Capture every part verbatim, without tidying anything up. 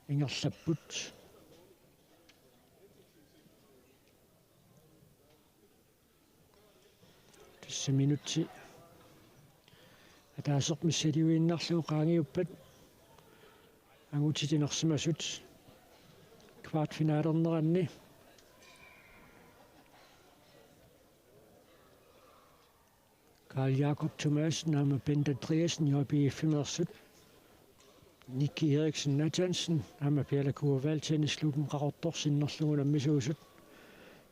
ingerlapput. Tassa minutsi ataaseq missiliinnarlugu qaangiuppat angutit inersimasut kvartfinalerneranni. Karl Jakob Thomassen aamma Bent Andreassen, J B F-imeersut. Nicky Eriksen Nathansen aamma Piala Kuuva Valtsenis Luken Qaqortoq sinnerlugu unammisuusut.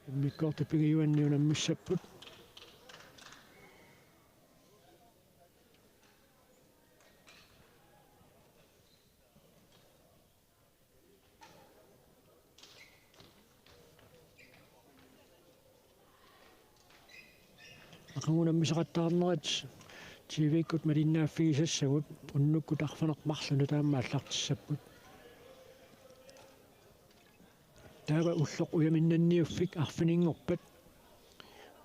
Immikkoortut pingajuanni unammissapput. Aqagu unammisaqattaarnerit T V-kkut malinnaaffigisassagut unnukkut arfineq-marlunut aamma aallartissapput. Taava ulloq ujaminnanniuffik arfininngorpat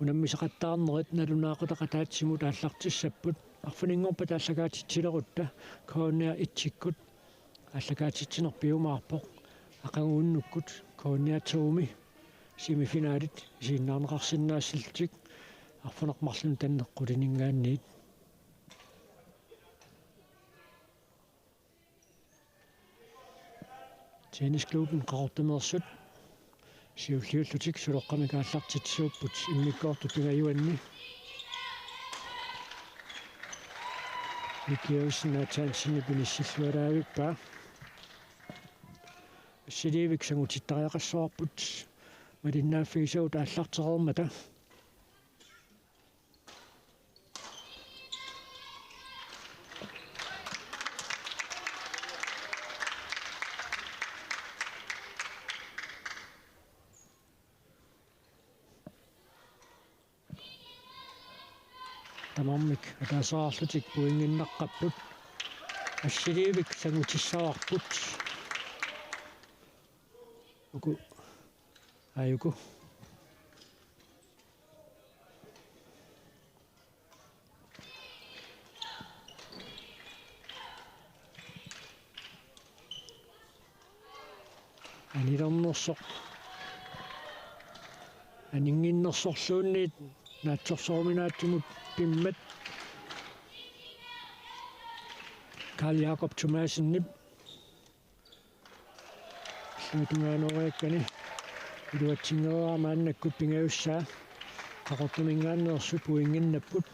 unammisaqattaarnerit nalunaaqutaq ataatsimut aallartissapput. Arfininngorpat aallakaatitsilerutta K N R et-ikkut aallakaatitsineq piumaarpoq. Aqagu unnukkut K N R to-mi semifinalit isiginnaarneqarsinnaassallutik arfineq-marlunut tanneq qulininngaanniit. Tennisklubben Qaqortumeersut siulliullutik suloqqamik aallartitsisuupput immikkoortut pingajuanni. Nicky Eriksen Nathansenip inissilluaraavippaa. Assiliivik sangutittariaqassavarput malinnaaffigisagut aallartereermata. Tamarmik ataaseqarlutik pointinnaqqapput. Assiliivik sangutissavarput. Uku. Ajuku. Anilernersoq. Aninnginnersorluunniit naatsorsoruminaatsumut pimmat. Karl Jakob Thomassenip illuatungaaneeriakkani iluatsinngilaa maannakkut pingajussaa. Qaqortuminngaanneersut pointinnapput.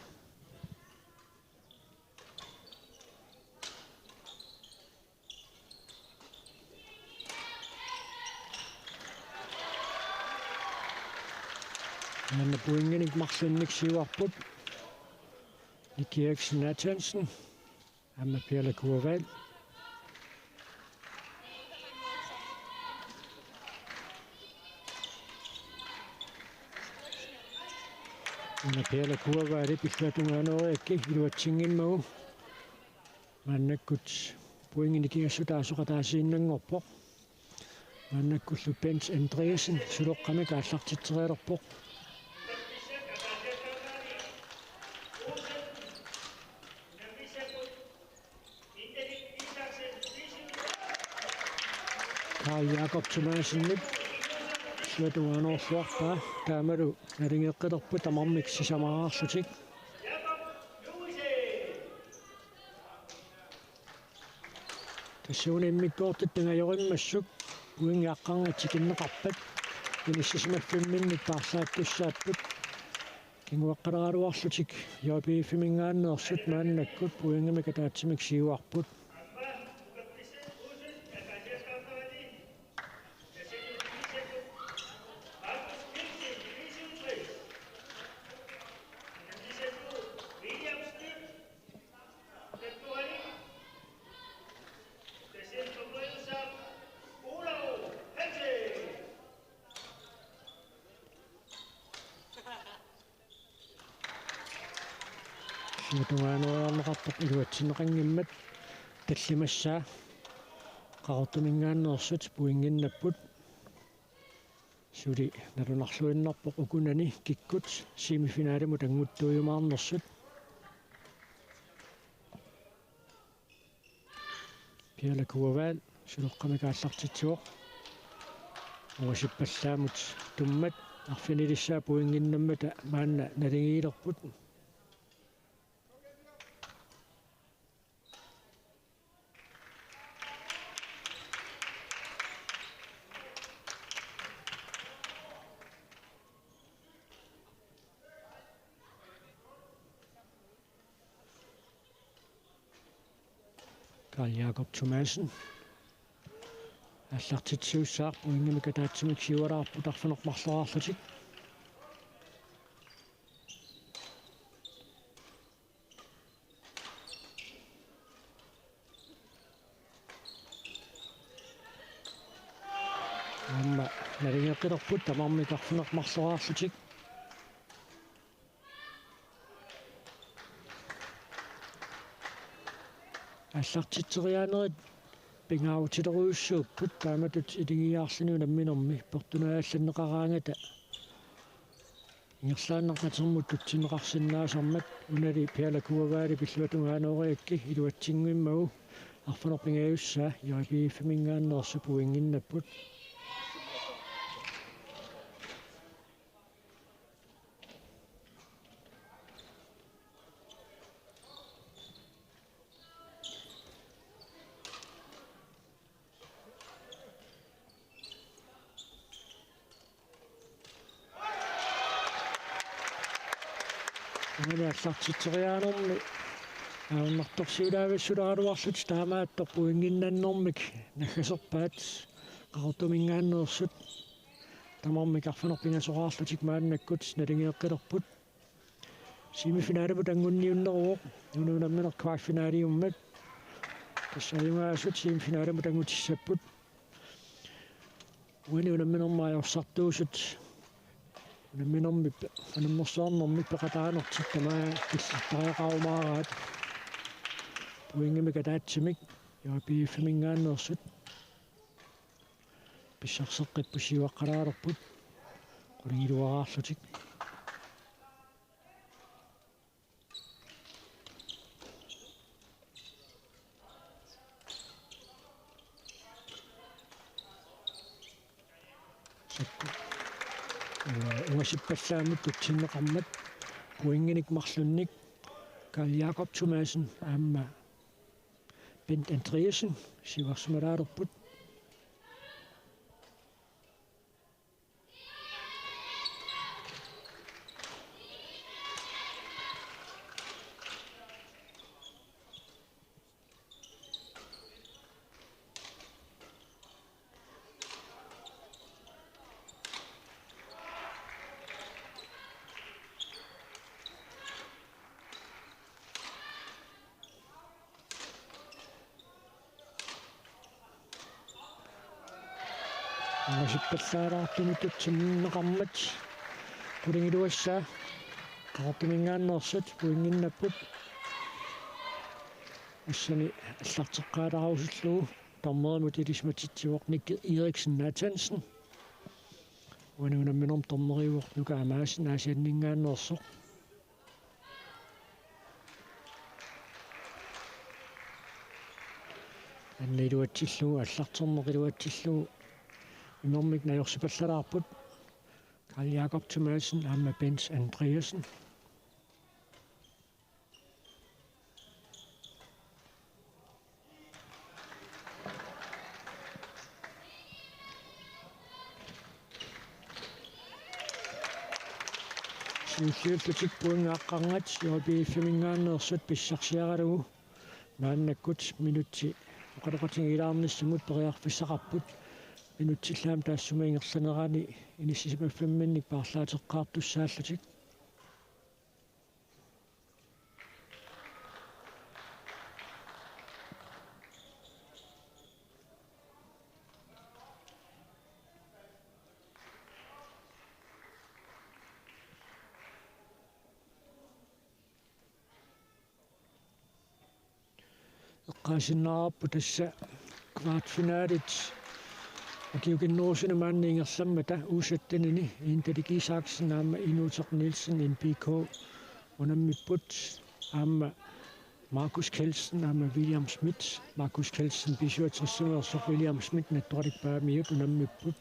Maanna pointinik marlunnik siuarput Nicky Eriksen Nathansen aamma Piala Kuuva Vaal. Una Piala Kuuva Vaalip illuatungaaneeriakkani iluatsinngimmagu. Maannakkut pointinik ingassutaasoq ataasiinnanngorpoq. Maannakkullu Bent Andreassen suloqqamik aallartitserialerpoq. Karl Jakob Thomassenip illuatungaanerluarpaa taamalu naligeqqilerput tamarmik sisamaraarlutik. Tassuuna immikkoortut pingajorimmassuk pointit aqqarngat tikinneqarpat inissisimaffimminnik paarlaakkussaapput. Kinguaqqaleraluarlutik J B F-iminngaanneersut maannakkut pointimik ataatsimik siuarput. Illuatungaaneeriarneqarpoq iluatsinneqanngimmat tallimassaa. Qaqortuminngaanneersut pointinnapput. Suli nalunarluinnarpoq ukunani kikkut semifinalimut annguttuujumaarnersut. Piala Kuuva Vaal Suloqqamik aallartitsivoq. Ungasippallaamut tummat arfinilissaat pointinnginnamik maanna naligiilerput. Karl Jakob Thomassen. Aallartitsiussaaq, pointimik ataatsimik siuaraarput arfineq-marloraarlutik. Aamma naligeqqilerput tamarmik arfineq-marloraarlutik. Aallartitseriaanerit pingaarutilerujussuupput taamatut iligiiaarluni unamminermi portunaallanneqaraangata ingerlaannaq katermut tutsinneqarsinnaasarmat. Unali Piala Kuavaali pilluatungaanooriakki iluatsinngimmagu arfineq-pingajussaa J B F-iminngaanneersut pointinnginnapput. Uani aallartitseriaanermi ajornartorsiulaavissuleraluarlutik taamaattoq pointinnginnermik naggaserpaat Qaqortuminngaanneersut. Tamarmik arfineq-pingasoraarlutik maannakkut naligeqqilerput. Semifinalimut anguniunneruvoq, una unammineq kvartfinaliummat. Tassa ajugaasut semifinalimut angutissapput. Uani unamminermi ajorsartuusut unamminermi pe-, unammersuarnermi peqataanertik tamaat killortariaqarumaaraat. Pointimik ataatsimik J B F-iminngaanneersut pissarseqqipput siuaqqalaalerput qulingiluaraarlutik. Sakku. Ee, ungasippallaamut tutsinneqarmat pointinik marlunnik Karl Jakob Thomassen aamma Bent Andreasen siuarsimalaalerput. Ungasippallaalaartumik tutsinneqarmat qulingiluassaa Qaqortuminngaanneersut pointinnginnapput. Tassani aallarteqqaataarusullugu dommerimut ilisimatitsivoq Nick Eriksen Nathansen. Uani unamminermi dommeriuvoq Nuka Amassen Aasianninngaanneersoq. Anni iluatsillugu, aallarterneq iluatsillugu, imermik najorsipallalaarput Karl Jakob Thomassen aamma Bent Andreasen. Siulliullutik pointit aqqarngat J B F-iminngaanneersut pissarsiaralugu maannakkut minutsit oqaloqatigiilaarnissamut periarfissaqarput. Minutsit aamma taassuma ingerlanerani inissisimaffimmik paarlaateqqaartussaallutik. Eqqaasinnaavarput tassa kvartfinalit ukiukinnerusuni maani ingerlammata U syttenini Indalik Isaksen aamma Inuuteq Nielsen N B K unammipput aamma Markus Kjeldsen aamma William Schmidt. Markus Kjeldsen B syvogtresimeersoq, William Schmidt Nattoralik Paamiut unammipput.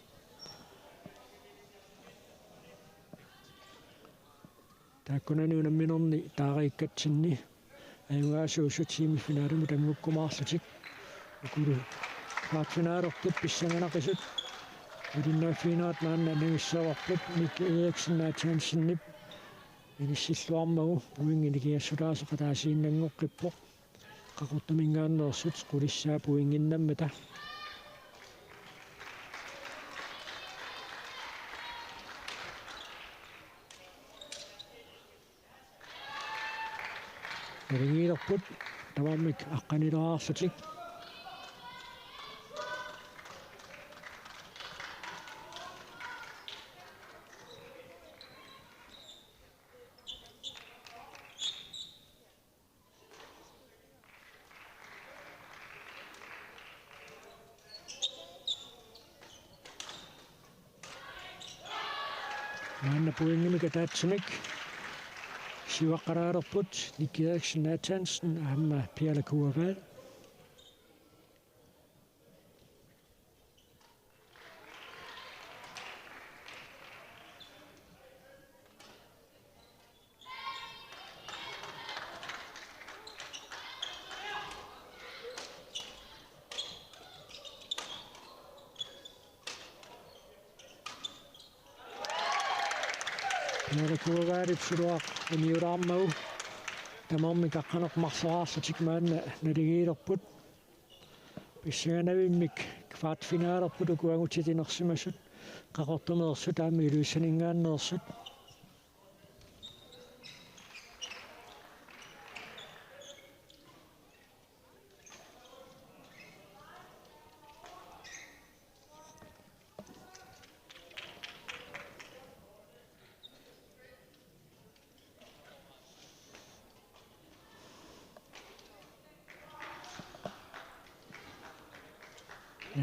Taakkunani unamminerni taariikkatsinni ajugaasuusut semifinalimut anngukkumaarlutik. Ukulu kvartfinalertut pissanganaqisut. Ulinnaaffiinerat maanna anagissavarput Nick Eriksen Nathansenip inissilluarmagu pointi nikingassutaasoq ataasiinnanngoqqippoq. Qaqortuminngaanneersut qulissaa pointinnammata. Naligiilerput tamarmik aqqanilaarlutik. Maanna pointimik ataatsimik siuaqqalaalerput Nick Eriksen Nathansen aamma Pia Lakuava. Pia Lakuavap suluaq uniulaarmagu tamarmik aqqaneq-marloraarlutik maanna naligiilerput. Pissanganavimmik kvartfinalerput uku angutit inersimasut, Qaqortumeersut aamma Ilulissaninngaanneersut.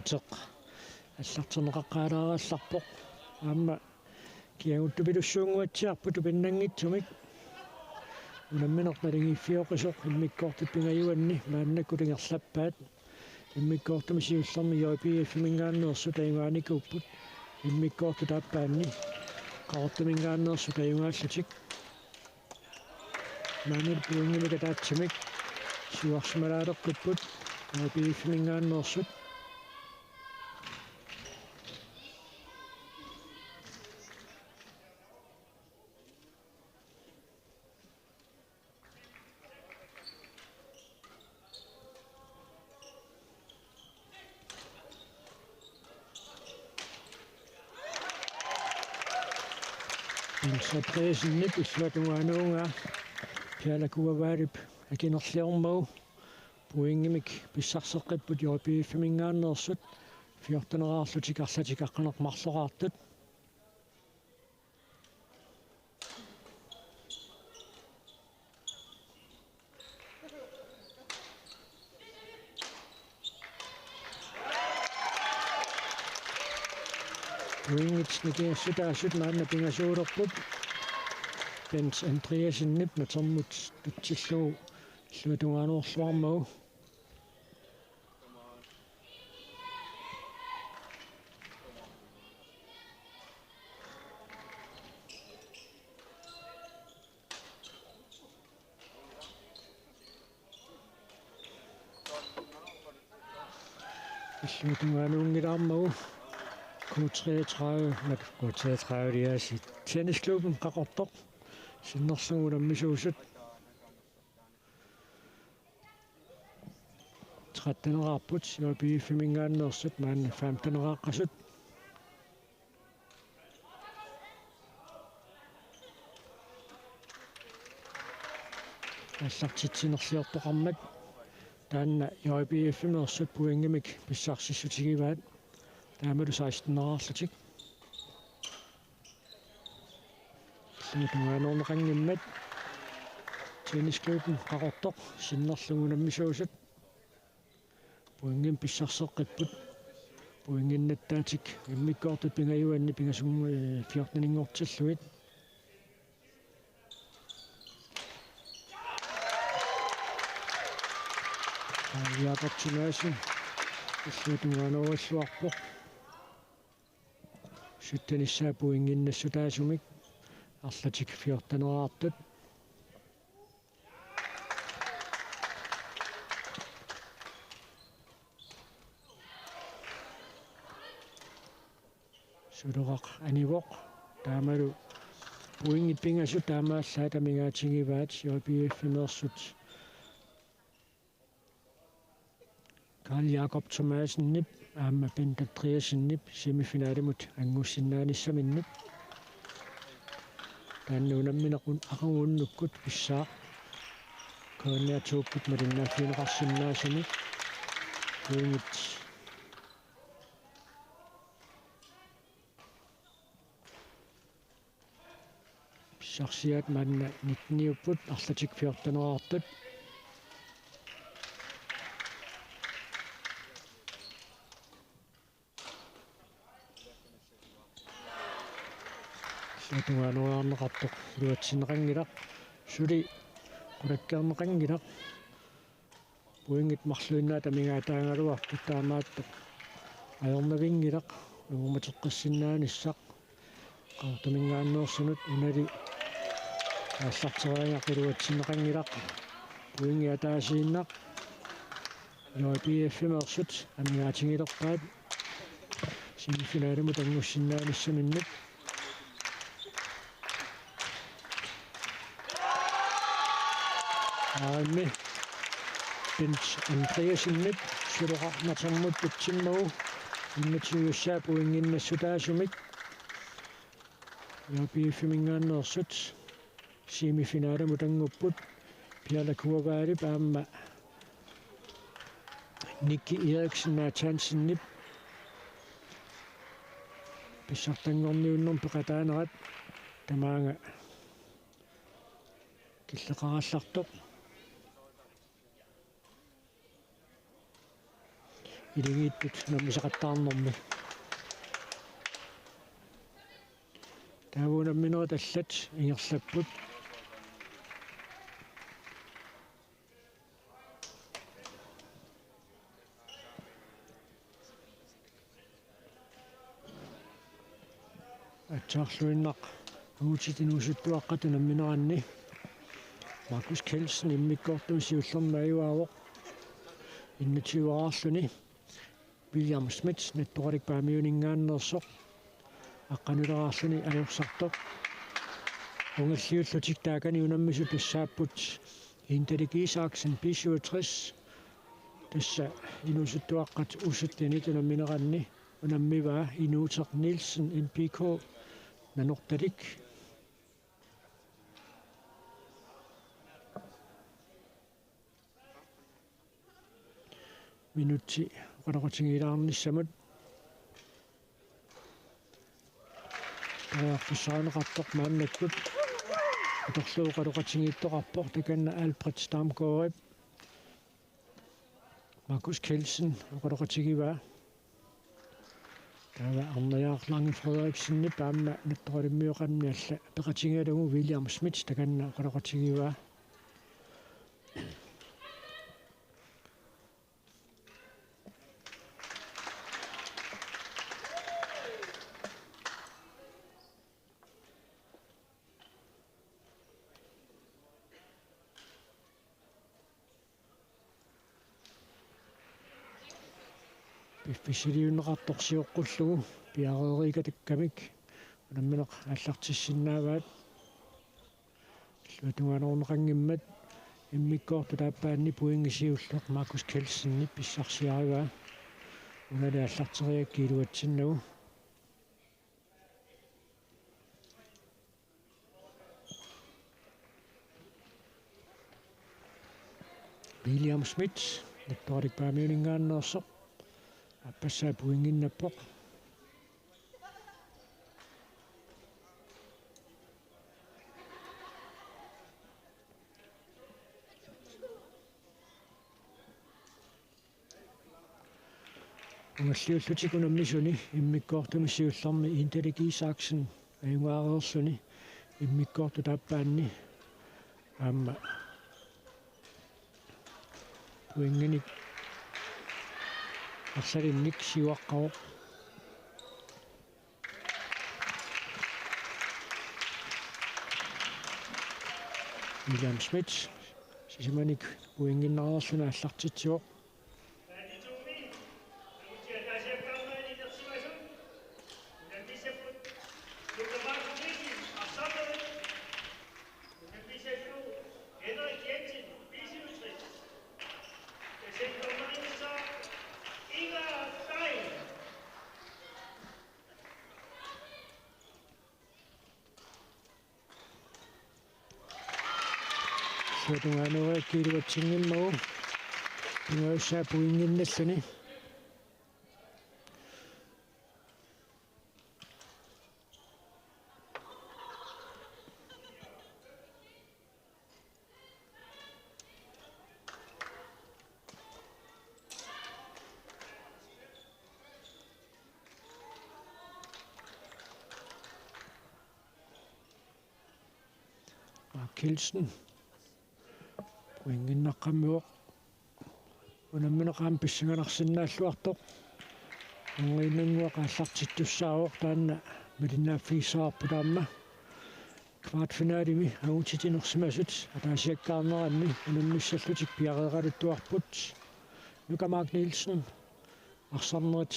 Ateq allartinneqaqqaalaarallarpoq. Aamma kiaguttupilussuunnguatsiarput tupinnanngitsumik. Unammineq naligiiffioqisoq immikkoortut pingajuanni maannakkut ingerlappaat. Immikkoortumi siullermi J B F-iminngaanneersut ajugaanikuupput. Immikkoortut aappaanni Qaqortuminngaanneersut ajugaallutik. Maanna pointimik ataatsimik siuarsimalaaleqqipput J B F-iminngaanneersut. Andreasenip illuatungaanut Pia Lakuavap akinerliormagu pointimik pissarseqqipput J B F-iminngaanneersut. Fjorteneraarlutik arlatik aqqaneq-marloraartut. Pointit nikingassutaasut maanna pingasuulerput. Bent Andreasenip natermut tutsillugu illuatungaanuarluarmagu. Illuatungaanunngilaarmagu K treogtredive, K treogtredive, det er sit Tennisklubben Qaqortoq sinnerlugu unammisuusut. Tretteneraarput, J B F-iminngaanneersut maanna femteneraqqasut. Allartitsinerliortoqarmat taanna J B F-imeersut pointimik pissarsissutigivaat, taamalu seksteneraarlutik. Illuatungaanuunneqanngimmat Tennisklubben Qaqortoq sinnerlugu unammisuusut pointimik pissarseqqipput. Pointinnattaatik immikkoortut pingajuanni pingasum-, eh, fjorteninngortillugit. Jakob Thomassen illuatungaanoorilluarpoq. Syttenissaa pointinnassutaasumik arlatik fjorteneraartut. Suloraq anivoq. Taamalu pointit pingasut taamaallaat amigaatigivaat J B F-imeersut. Karl Jakob Thomassenip aamma Bent Andreassenip semifinalimut angussinnaanissaminnik. Taanna unammineq un-, aqagu unnukkut pissaaq. K N R to-kkut malinnaaffigineqarsinnaasumik. Pointit pissarsiaat maanna nitteniupput, arlatik fjorteneraartut. Illuatungaanoriarneqartoq iluatsinneqanngilaq. Suli qulakkeerneqanngilaq. Pointit marluinnaat amigaataagaluarput, taamaattoq ajornavinngilaq uummateqqissinnaanissaq. Qaqortumingaanneersunut unali aallarteriarigaq iluatsinneqanngilaq. Pointit ataasiinnaq J B F-imeersut amigaatigilerpaat semifinalimut angussinnaanissaminnik. Aammi Bent Andreassenip suloraq natermut pitsimmagu enogtyve-ssaa pointinnassutaasumik J B F-imingaanneersut semifinalimut angupput. Piala Kuavalip aamma Nikki Eriksen Nathansenip pissartanngorniunnermi peqataanerat tamaanga killeqarallartoq. Ilagiittut unammisaqattaarnermi. Taava unamminerit allat ingerlapput. Aatsaarluinnaq angutit inuusuttuaqqat unammineranni. Markus Kjeldsen immikkoortumi siullermi ajugaavoq. Enogtyve-raarluni. William Schmidt, Nettoralik Paamiuningaanneersoq, aqqanuleraarluni ajorsartoq. Ungalliullutik taakani unammisut tassaapput Intalik Isaksen, B syvogtres. Tassa inuusuttuaqqat U syttenit unammineranni unammivaa Inuuteq Nielsen, N B K, Nanortalik. Minutsi oqaloqatigiilaarnissamut periarfissarineqartoq maannakkut atorlugu oqaloqatigiittoqarpoq, takanna Albrecht Damgaardip Markus Kjeldsen oqaloqatigivaa. Taava Arnajaaq Lange Frederiksenip aamma Nettoralimmiuup qanilli alla peqatigalugu William Schmidt takanna oqaloqatigivaa. Piffissaliunneqartoq sioqqullugu piareeriikkatakkamik unammineq aallartissinnaavaat. Illuatungaanoorneqanngimmat immikkoortut aappaanni pointi siulleq Markus Kjeldsenip pissarsiarivaa. Unali aallarteriakkit iluatsinnagu. William Schmidt, Nettoralik Paamiuningaanneersoq, aappassaa pointinnappoq. Ungalliullutik unammisuni immikkoortumi siullermi Intalik Isaksen ajugaareerluni immikkoortut aappaanni aamma pointinik arsalinnik siuaqqavoq. William Schmidt, sisamanik pointinnaareerluni aallartitsivoq. Illuatungaanuureerpoq iluatsinngimmagu. Pingajussaa pointinnalluni. Mark Kielsen. Pointinnaqqammivoq. Unammineq aamma pissanganarsinnaalluartoq. Angiinnannguaq aallartittussaavoq, taanna malinnaaffigissavarput aamma. Kvartfinalimi angutitinersimasut ataasiakkaarneranni unammissallutik piareeraluttuarput. Nuka Mark Nielsen, arsarnerit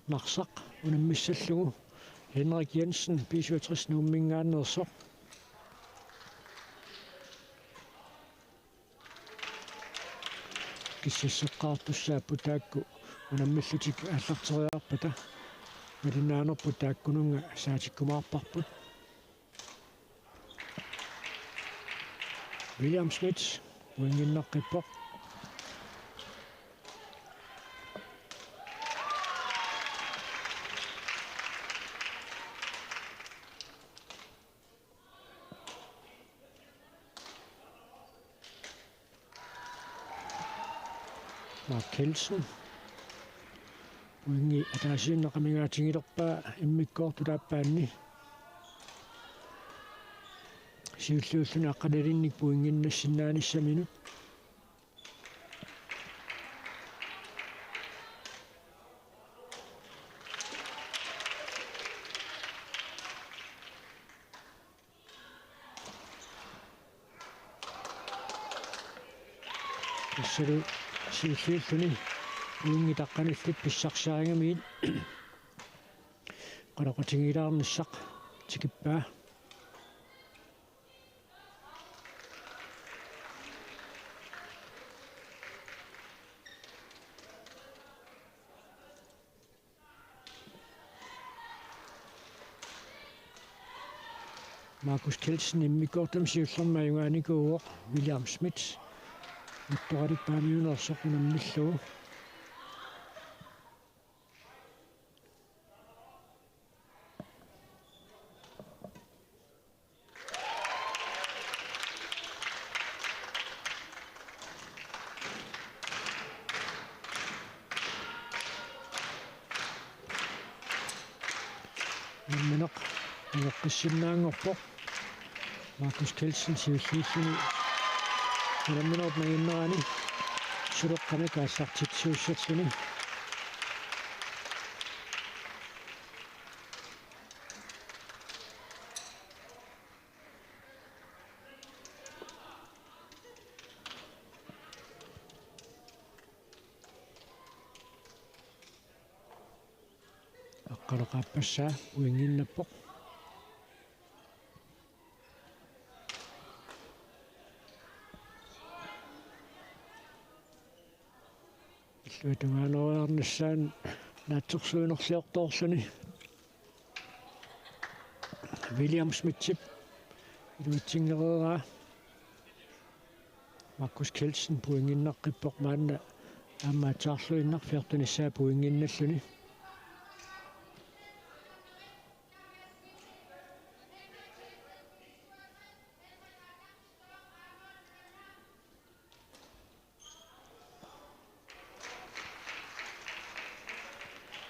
Narsaq unammissallugu Henrik Jensen, B syvogtres Nuumminngaanneersoq. Kissasseqqaartussaapput taakku unammillutik aallarteriarpata, malinnaanerput taakkununnga saatikkumaarparput. William Schmidt pointinnaqqippoq. Mark Kielsen. Pointi ataasiinnaq amigaatigilerpaa immikkoortut aappaanni. Siulliulluni aqqanilinnik pointinnassinnaanissaminnut. Tassalu siulliulluni pointit aqqanillit pissarsiarigamigit qanoqatigiilaarnissaq tikippaa. Markus Kielsen immikkoortumi siullermi ajugaanikuuvoq, William Schmidt mattoralik paamiuneersoq unammillugu. Unammineq uleqqissinnaanngorpoq. Markus Kielsen siulliulluni unamminerup naginnerani suleqqamik aallartitsisuussalluni. Aqqaneq-aappassaa pointinnappoq. Illuatungaanuureernissaa naatsorsuinerliortoorluni. William Schmidtip iluatsinngereeraa. Markus Kielsen pointinnaqqippoq maanna aamma aatsaarluinnaq fjortenissaa pointinnalluni.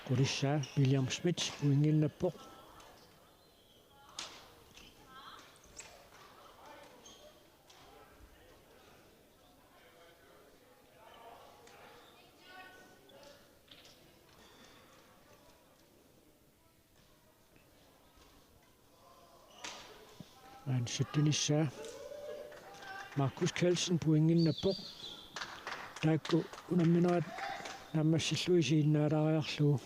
Qulissaa William Schmidt pointinnappoq. Maani syttenissaa Markus Kielsen pointinnappoq. Taakku unamminerat naammassillugit isiginnaalaariarlugu.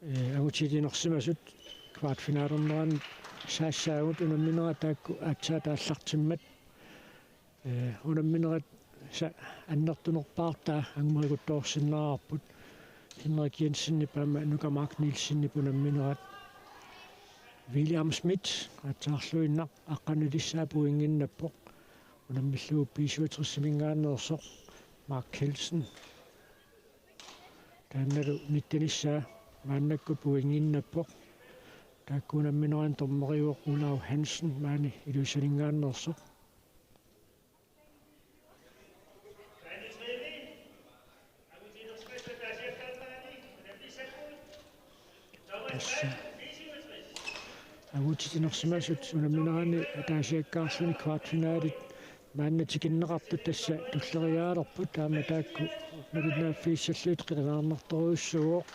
Ee, angutititsinersimasut kvartfinalernerani saassaagut unamminerat taakku aatsaat aallartimmat. Ee, unamminerat sa-, annertunerpaartaa angumeriartorsinnaavarput. Henrik Jensenip aamma Nuka Mark Nielsenip unamminerat. William Schmidt, aatsaarluinnaq aqqanilissaa pointinnappoq. Unammillugu B syvogtresiminngaanneersoq Mark Kielsen. Taannalu nittenissaa maannakkut pointinnappoq. Taakku unammineranni dommeriuvoq Olav Hansen maani Ilulissaninngaanneersoq. Tassa. Angutititsinersimasut unammineranni ataasiakkaarluni kvartfinalit maanna tikinneqartut tassa tulleriiaalerput, taama taakku malinnaaffigissallutik qilanaarnartorujussuuvoq.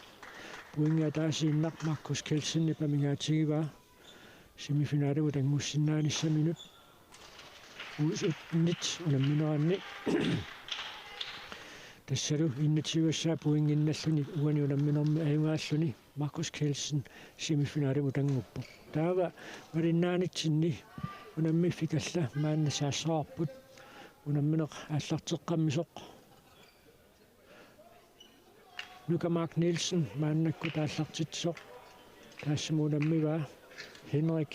Pointi ataasiinnaq Markus Kielsenip amigaatigivaa semifinalimut anngussinnaanissaminnut. U syttenit unammineranni. Tassalu enogtyvenissaa pointinnalluni uani unamminermi ajugaalluni Markus Kielsen semifinalimut annguppoq. Taava malinnaanitsinni unammiffik alla maanna saassavarput, unammineq aallarteqqammisoq. Nuka Mark Nielsen maannakkut aallartitsisoq. Taassuma unammivaa Henrik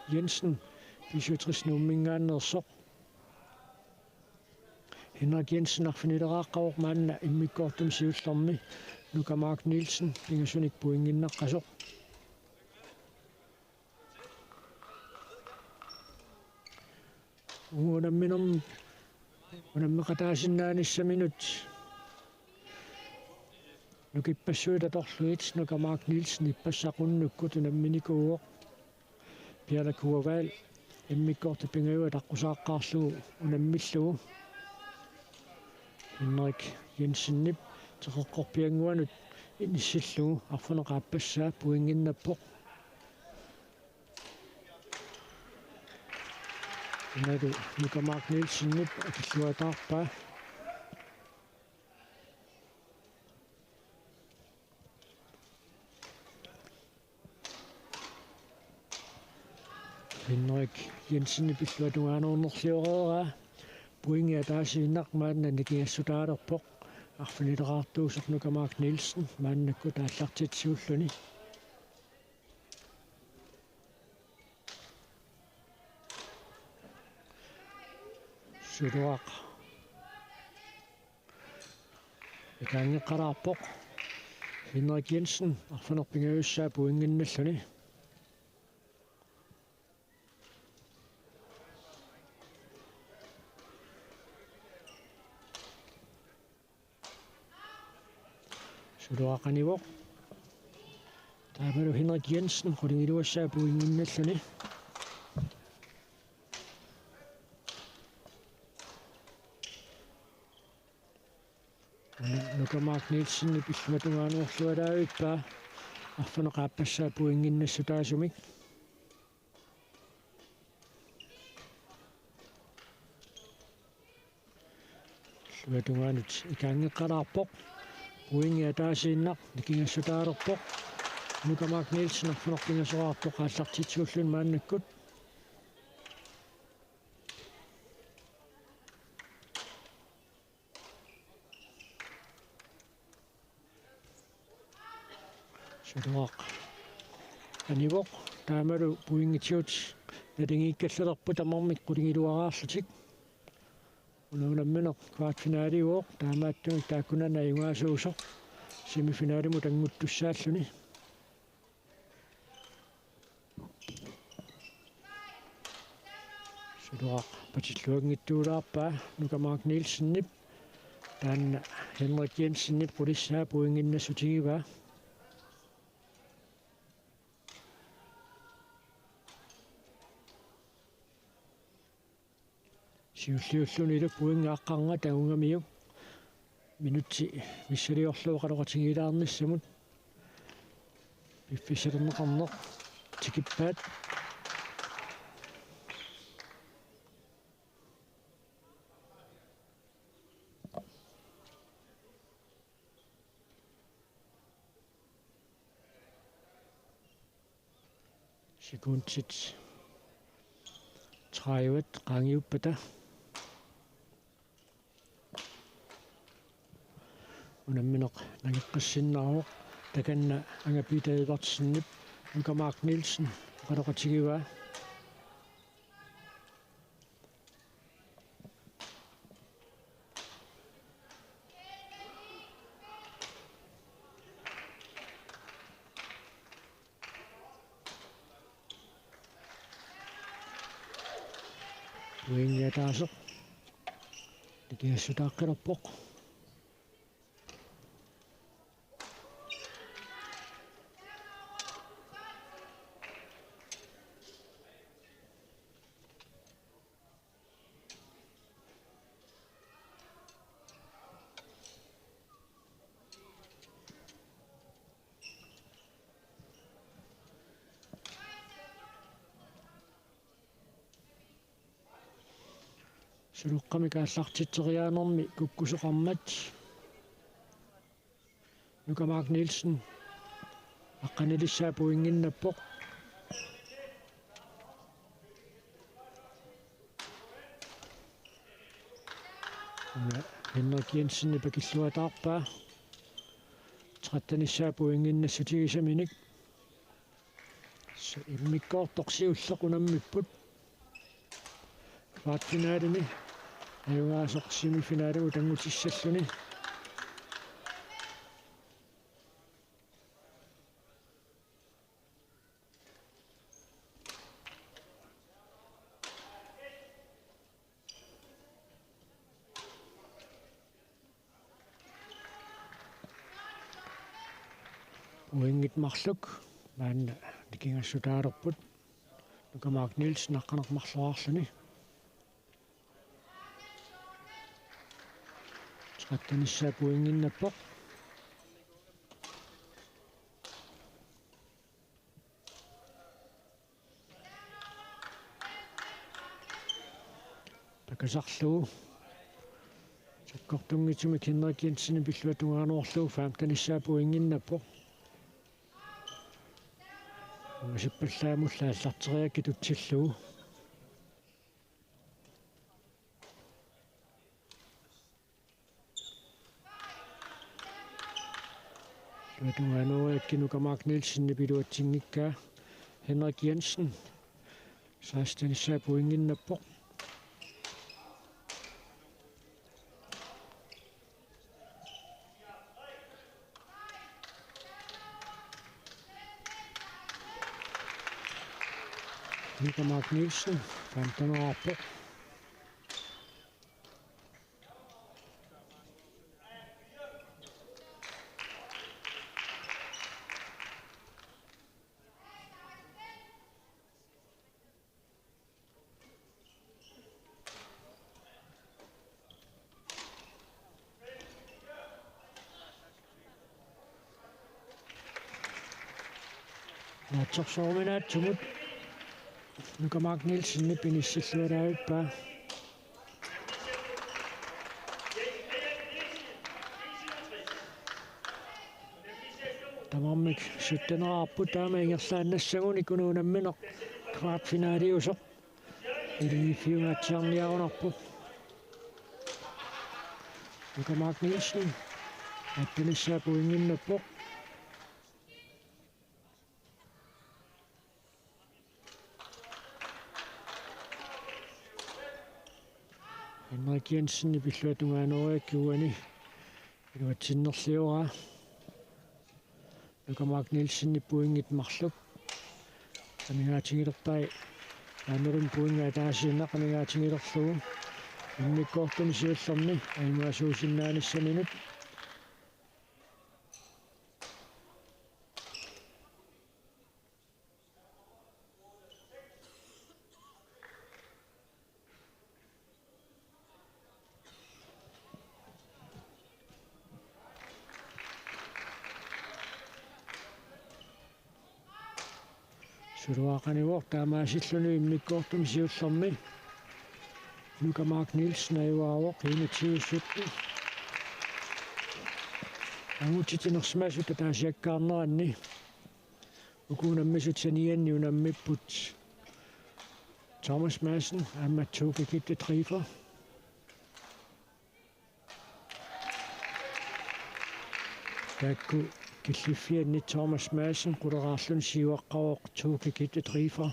Jensen B syvogtres Nuumminngaanneersoq. Henrik Jensen arfinileraaqqavoq maanna immikkoortumi siullermi Nuka Mark Nielsen pingasunik pointinnaqqasoq. Unamminermi unammeqataasinnaanissaminut nukippassuit atorlugit Nuka Mark Nielsen ippassaq unnukkut unamminikuuvoq. Piala Kuavaal immikkoortut pingajuat aqqusaaqqaarlugu unammillugu. Henrik Jensenip teqeqqorpiannguanut inissillugu arfineq-aappassaa pointinnappoq. Imalu Nuka Mark Nielsenip akilluataarpaa. Henrik Jensenip illuatungaanuunnerlioreeraa. Pointi ataasiinnaq maanna nikingassutaalerpoq. Arfinileraartuusoq Nuka Mark Nielsen maannakkut aallartitsiulluni. Suloaq ikaanngeqqalaarpoq. Henrik Jensen arfineq-pingajussaa pointinnalluni. Suloaq anivoq. Taavalu Henrik Jensen qulingiluassaa pointinnalluni. Nuka Mark Nielsenip illuatungaanuunnerlualaavippaa arfineq-aappassaa pointinnassutaasumik. Illuatungaanut ikaanngeqqalaarpoq. Pointi ataasiinnaq nikingassutaalerpoq. Nuka Mark Nielsen arfineq-pingasoraarpoq aallartitsiulluni maannakkut. Suloaq anivoq, taamalu pointitigut naligiikkallalerput tamarmik qulingiluaraarlutik. Una unammineq kvartfinaliuvoq, taamaattumik taakkunannga ajugaasuusoq semifinalimut annguttussaalluni. Suloaq patilluanngittuulaarpaa Nuka Mark Nielsenip, taanna Henrik Jensenip qulissaa pointinnassutigaa. Siulliullunilu pointit aqqarngat angugamiuk. Minutsi missiliorlugu oqaloqatigiilaarnissamut piffissalerneqarneq tikippaat. Sekundit tredive qaangiuppata. Unammineq nangeqqissinnaavoq, takanna Anga Peter Edvardsenip Nuka Mark Nielsen oqaloqatigivaa. Pointi ataaseq nikingassutaaqqilerpoq. Suluqqamik aallartitseriaanermi kukkusoqarmat Nuka Mark Nielsen aqqanilissaa pointinnginnappoq. Henrik Jensenip akilluataarpaa trettenissaa pointinnginnassutigisaminik. Immikkoortoq siulleq unammipput. Kvartfinalimi ajugaasoq semifinalimut anngutissalluni. Pointit marluk maanna nikingassutaalerput. Nuka Mark Nielsen aqqaneq-marloraarluni. Trettenissaa pointinnginnappoq. Pakasarlugu. Sakkortunngitsumik Henrik Jensenip illuatungaanuarlugu femtenissaa pointinnginnappoq. Ungasippallaamullu aallarteriakkit utsillugu. Illuatungaanuariakkit Nuka Mark Nielsenip iluatsinngikkaa. Henrik Jensen sekstenissaa pointinnginnappoq. Nuka Mark Nielsen femtenerarpoq. Naatsorsuuminaatsumut Nuka Mark Nielsenip inissilluaraavippaa. Tamarmik syttenerarput, taama ingerlaannassagunik una unammineq kvartfinaliusoq ilinniarfiungaatsiarniarunarpoq. Nuka Mark Nielsen attenissaa pointinnginnappoq. Henrik Jensenip illuatungaanuariakkit uani iluatsinnerlioraa. Nuka Mark Nielsenip pointit marluk amigaatigilerpai. Taamalu pointit ataasiinnaq amigaatigilerlugu immikkoortumi siullermi ajugaasuusinnaanissaminut. Suluaqanivoq taamaasilluni immikkoortumi siullermi Nuka Mark Nielsen ajugaavoq enogtyve sytten. Angutit inersimasut ataasiakkaarneranni Unammisut sanianni unammipput Thomas Madsen aamma Toke Gitte Driver. Taakku killiffianni Thomas Madsen quleraarluni siuaqqavoq Toke Gitte Driver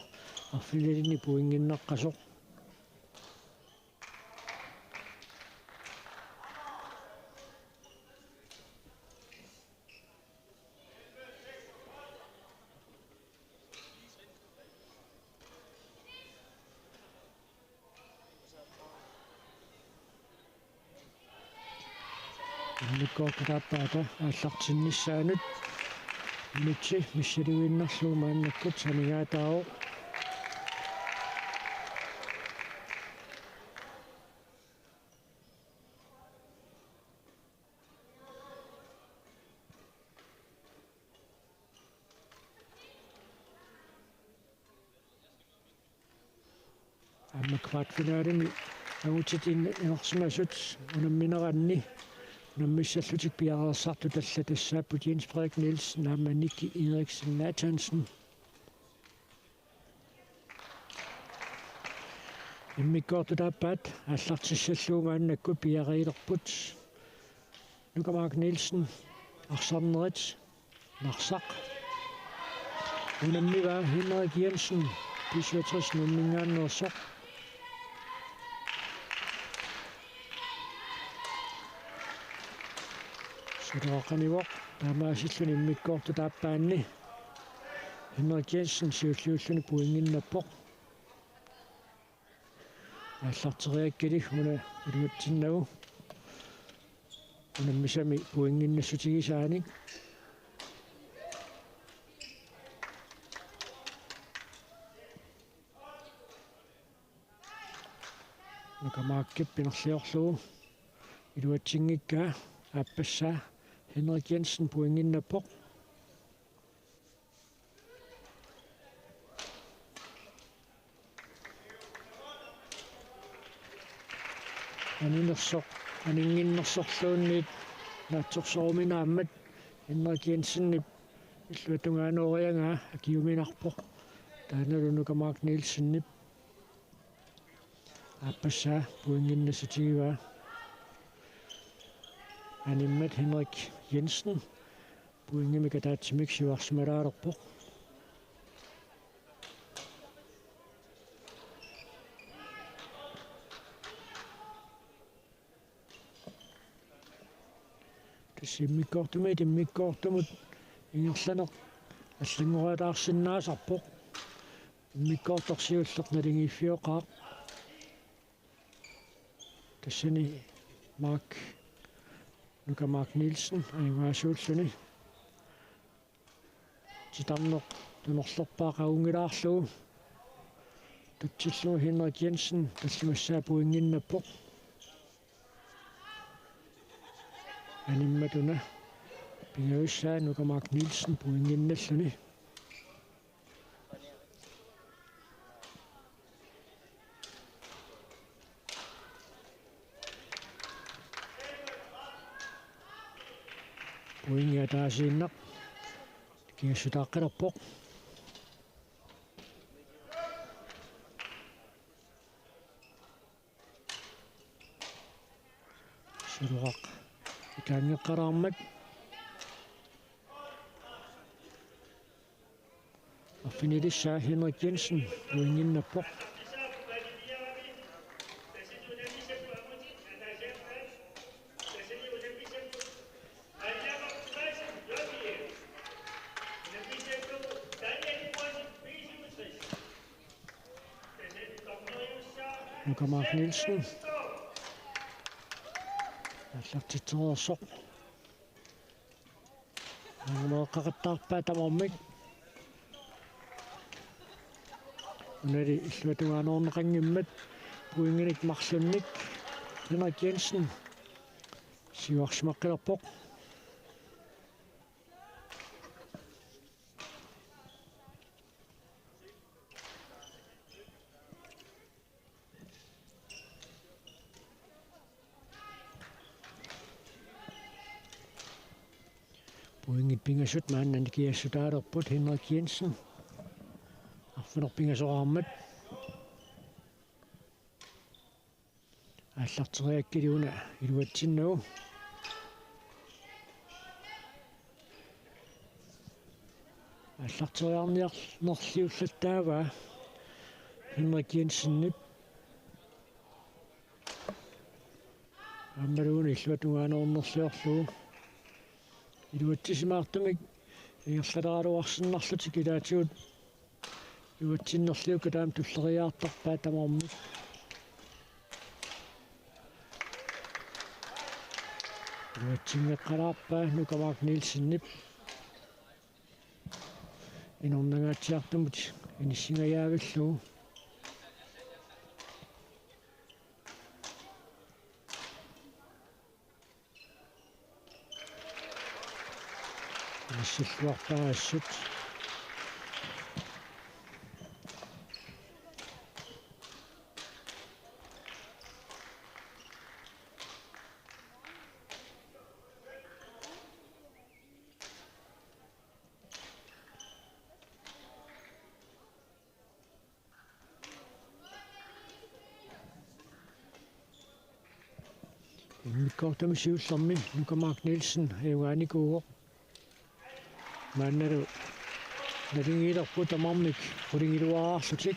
arfinilinni pointinnaqqasoq. Immikkoortut aappaata aallartinnissaanut minutsi missiliinnarlugu maannakkut amigaataavoq. Aamma kvartfinalemi angutit in-, inersimasut unammineranni unammissallutik piareersartut allat tassaapput Jens Frederik Nielsen aamma Nicky Eriksen Nathansen. Immikkoortut aappaat aallartissallugu maannakkut piareerput. Nuka Mark Nielsen, arsarnerit, Narsaq. Unammivaa Henrik Jensen, B syvogtres Nuumminngaanneersoq. Suleqaqanivoq, taamaasilluni immikkoortut aappaanni Henrik Jensen siulliulluni pointinnappoq. Aallarteriakkili una iluatsinnagu unammisami pointinnassutigisaanik. Nuka Markip pinerliorlugu iluatsinngikkaa aappassaa Henrik Jensen pointinnappoq. Aninersoq, aninnginnersorluunniit naatsorsoruminaammat Henrik Jensenip illuatungaanut oriagaa akiuminarpoq. Taannalu Nuka Mark Nielsenip aappassaa pointinnassutigaa. Animmat Henrik Jensen pointimik ataatsimik siuarsimalaalerpoq. Tassa immikkoortumiit immikkoortumut ingerlaneq allanngoriataarsinnaasarpoq. Immikkoortoq siulleq naligiiffioqaaq. Tassani Mark, Nuka Mark Nielsen ajugaasuulluni. Titarneq tunorlerpaa qagungilaarlugu. Tutsillugu Henrik Jensen tallimassaa pointinnappoq. Animmat una pingajussaa Nuka Mark Nielsen pointinnalluni. Pointi ataasiinnaq kingassutaaqqilerpoq. Suleqaq ikaanngeqqalaarmat. Arfinilissaa Henrik Jensen pointinnappoq. Nuka Mark Nielsen. Aallartitsereersoq. Aajumaaqaqattaarpaa tamarmik. Unali illuatungaaneerneqanngimmat pointinik marlunnik Henrik Jensen siuarsimaqqilerpoq. Pointit pingasut maanna nikiassutaalerput. Henrik Jensen arfineq-pingasoraarmat aallarteriakkiluna iluatsinnagu. Aallarteriarniarnerliullattaavaa Henrik Jensenip. Aammaluunniit illuatungaanerliorlugu iluatsisimaartumik ingerlaleraluarsinnarlutik ilaatigut iluatsinnerliukkat aamma tulleriiaartarpaat tamarmik. Iluatsinngeqqalaarpaa Nuka Mark Nielsenip inornangaatsiartumut inissingajaavillugu. Inissilluarpaa assut. Immikkoortumi siullermi Nuka Mark Nielsen ajugaanikuuvoq. Maannalu naligiilerput tamarmik qulingiluaarlutik.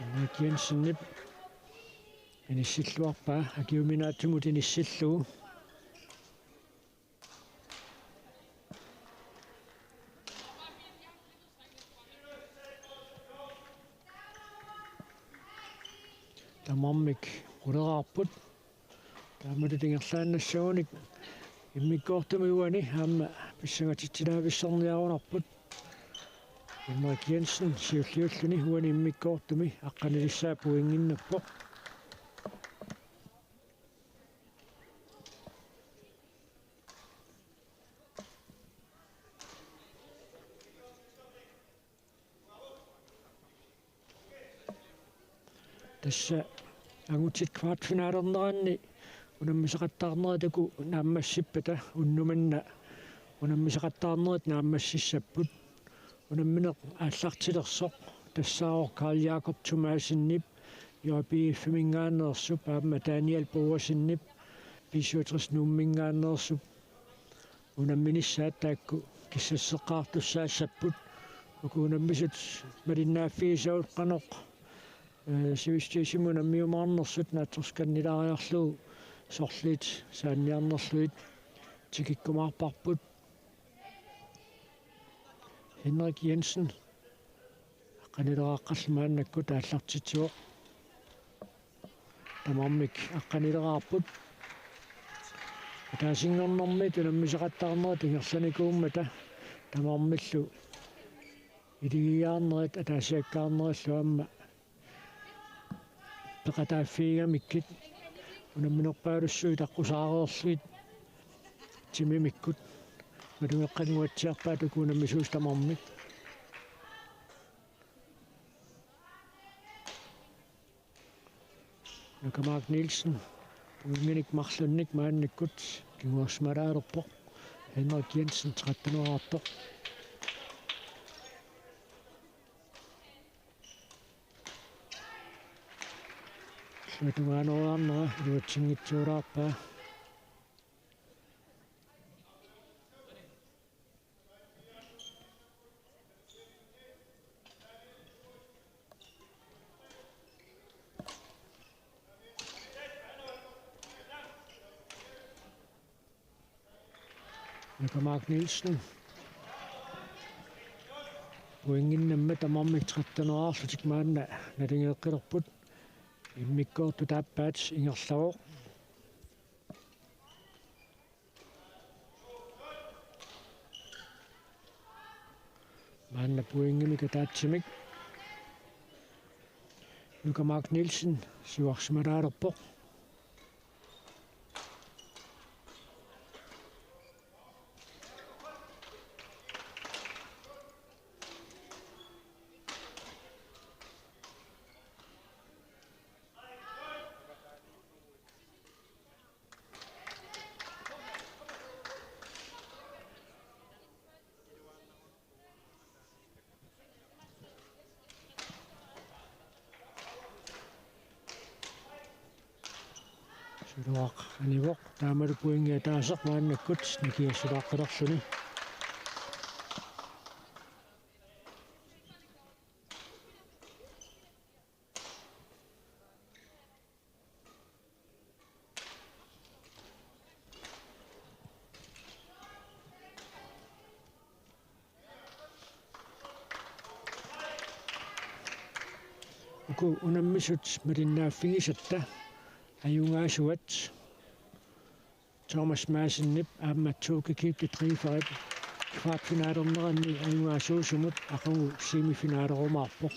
Henrik Jensenip inissilluarpaa akiuminaattumut inissillugu. Tamarmik quleraarput. Taamatut ingerlaannassagunik immikkoortumi uani aamma pissangatitsilaavissorniarunarput. Henrik Jensen siulliulluni uani immikkoortumi aqqanilissaa pointinnappoq. Tassa angutit kvartfinalerneranni unammisaqattaarnerit uku naammassippata unnuk manna unammisaqattaarnerit naammassissapput. Unammineq aallartilersoq tassaavoq Karl Jakob Thomassenip J B F-iminngaanneersup aamma Daniel Boasenip B syvogtres Nuumminngaanneersup unamminissaat taakku kissasseqqaartussaassapput. Uku unammisut malinnaaffigisagut qanoq, eh, sivisutigisumik unammiumaarnersut naatsorskannilaariarlugu sorliit saanniarnerlugit tikikkumaarparput. Henrik Jensen aqqanileraqqallu maannakkut aallartitsivoq. Tamarmik aqqanileraarput. Ataasinngornermi unammisaqattaarnerit ingerlanikuummata tamarmillu iligiiaarnerit ataasiakkaarnerillu aamma peqataaffigigamikkit unamminerpaalussuit aqqusaareerlugit timimikkut malugeqqannguatsiarpaat uku unammisuusut tamarmik. Nuka Mark Nielsen pointinik marlunnik maannakkut kinguarsimaalaalerpoq. Henrik Jensen tretten-eraarpoq. Illuatungaanerugaarnera iluatsinngitsoorpaa. Nuka Mark Nielsen. Pointinnammat tamarmik tretten-eraarlutik maanna naligeqqilerput. Immikkoortut aappaat ingerlavoq. Maanna pointimik ataatsimik Nuka Mark Nielsen siuarsimaalaalerpoq. Suluaq anivoq, taamalu pointi ataaseq maannakkut nikiassutaaqqalerluni. Uku unammisut malinnaaffigisatta ajugaasuat Thomas Madsenip aamma Toke Gifte Driverip kvartfinalerneranni ajugaasuusumut aqagu semifinalerumaarpoq.